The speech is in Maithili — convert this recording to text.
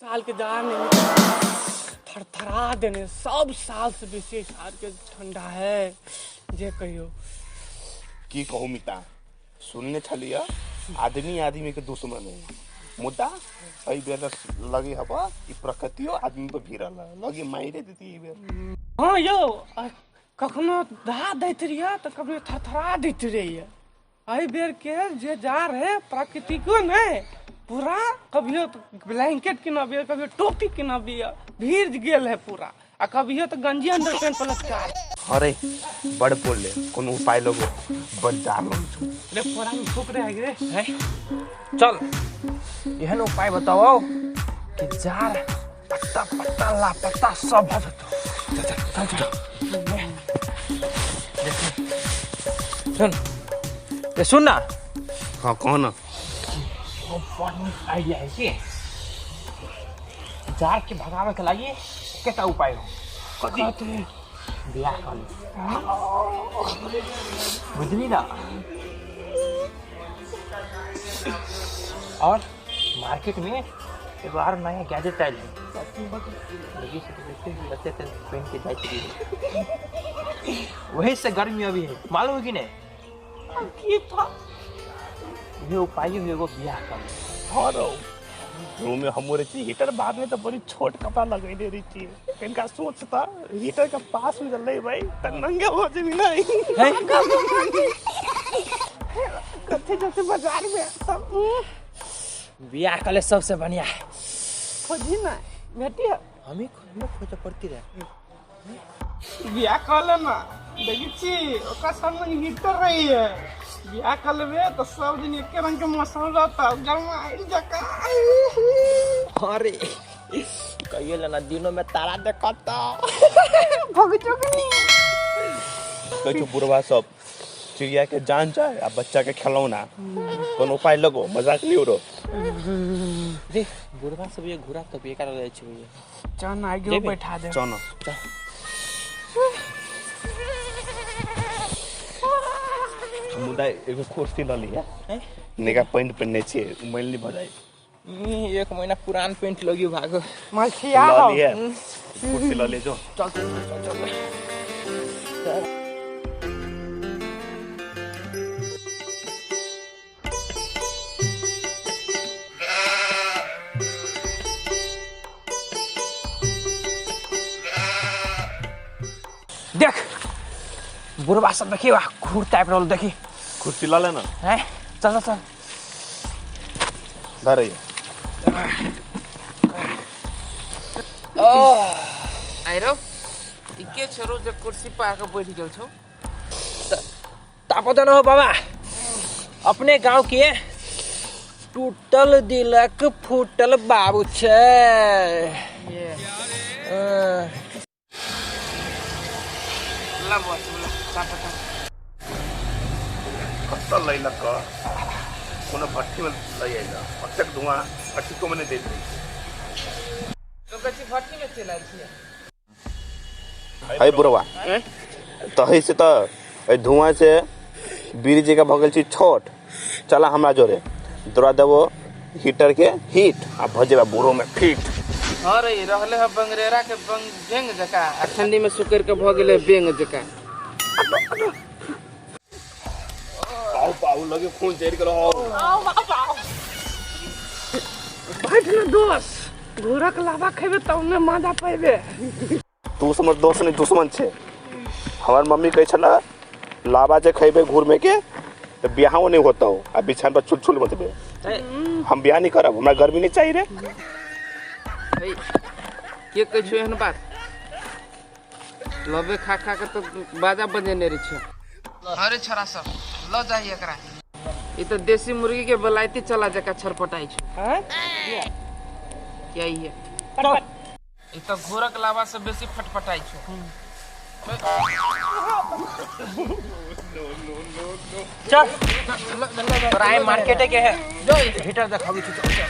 साल के जाड़ नहीं थरथरा देने, सब साल से बेसी साल के ठंडा है जे कहियो। की कहू मिता, सुनने छलिया आदमी आदमी के दुश्मन है, मुदा एहि बेर लगे हवा ई प्रकृतियो आदमी पर भिड़ल है, लगे मारे देती एहि बेर। हाँ यौ, कखनो दहा दैत रहिए तऽ कखनो थरथरा दैत रहिए। एहि बेर के जे जाड़ है प्राकृतिको नहीं पूरा, कभियो ब्लैंकेट किनबियो, कभियो टोपी किनबियो, भीड़ गेल है पूरा, आ कभियो तो गंजी अंडर पैंट पर लटका। अरे बड़ बोल ले, कोनो उपाय लगो, बड़ जाड़ लगै छौ। रे फोड़ा में फूक रहे रे। हैं? चल एहन उपाय बताओ कि जाड़ पत्ता पत्ता लापत्ता सब भऽ जेतौ। चल चल चल चल, सुन ए, सुन ना। हाँ कहो ना। बड़ नीक आइडिया है कि जाड़ के भगावे के लागि केटा उपाय हो। कथी? बियाह कर ले, बुझली ना। और मार्केट में एगो आर नया गैजेट आयल है, लगी से तो देखते हैं, बच्चे थे पहन के जाते रही, वही से गर्मी अभी है, मालूम है कि नहीं? की था ये उपाय है एगो बियाह कर ले। हाँ रहो रूम में हम रहे छी हीटर, बाद में तो बड़ी छोट कपड़ा लगैले रही छी, इनका सोचता हीटर के पास में जल्दी भाई त नंगे हो जेबी नहीं। हैं? कथे जैसे बाजार में तब बियाह कर ले सबसे बढ़िया। खोजी ना बेटी है। हमें खोजे पड़ती रहे। बियाह कर ले ना, देखी छी ओकरा संग हीटर रही है, बियाह कर लेबे तो सब दिन एके रंग के मौसम रहता, गरमाइल जका। अरे कहिए लेना दिनों में तारा देखता भग जोगनी। कहै छौ बुढ़वा सब चिड़िया के जान जाए आ बच्चा के खिलौना, कोनो उपाय लगो, मजाक नहीं उड़ो। रे बुढ़वा सब ये घुरा तब ये कर रहे छे भैया। चल आगे जेबे? बैठा दे। चल। मुदा एगो कुर्सी ल लिया, निका पेंट पहिनने छियै, मैल नहीं भऽ जाइ। एक महीना पुरान पेंट लगी भागो। मछिया ल हो। लिया कुर्सी ल ले जो। चल चल चल चल। देख बुढ़वा सब देखी वाह घूर टाइप रहल देखी। कुर्सी ल ले ना। हैं? चल चल चल। धरे। आइरो ई के छोरो जे कुर्सी पर आके बैठ गेल छौ? तापत न हो बाबा, अपने गांव के टूटल दिलक फूटल बाबू छे। ला बस ला तापत। कतऽ लैलक कोनो भट्ठी में लय आयल, ओतेक धुआं भट्ठी को में नहि दैत रहै। तो कथी भट्ठी में चलि आयल छियै? है बुढ़वा तही से तऽ एहि धुआं से बीड़ी जकाँ भऽ गेल छी छोट। चला हमरा जोरे तोरा देबो हीटर के हीट आ भऽ जेबा बूढ़ो में फिट। हाँ रे रहले है बंगरेरा के बंग बेंग जका, आ ठंडी में सुकर के भऽ गेलै बेंग जका। पाउ पाउ लगे खून जरि गेल हौ। बैठ ना दोस्त, घोड़ाक लावा खेबे तब ने मजा पेबे। तू हमर दोस्त नहीं दुश्मन छे। हमर मम्मी कहै छला लावा जे खेबे घूर में के तो बियाहो नहीं होता हो, आ बिछान पर चुल चुल मचबे। हम बियाह नहीं करब, हमरा गर्मी नहीं चाहिए रे। हे के कहै छौ एहन बात? लबे खा खा के तो बाजा बजेने रहे छौ। अरे छोरा सब ल जाही एकरा, ई तो देसी मुर्गी के बलायती चला जका छरपटाई छौ। हैं? क्या ई है? ई तो घोरक लावा से बेसी फटफटाई छौ। चल तोरा मार्केट के है हीटर देखाबी छी। चल चल।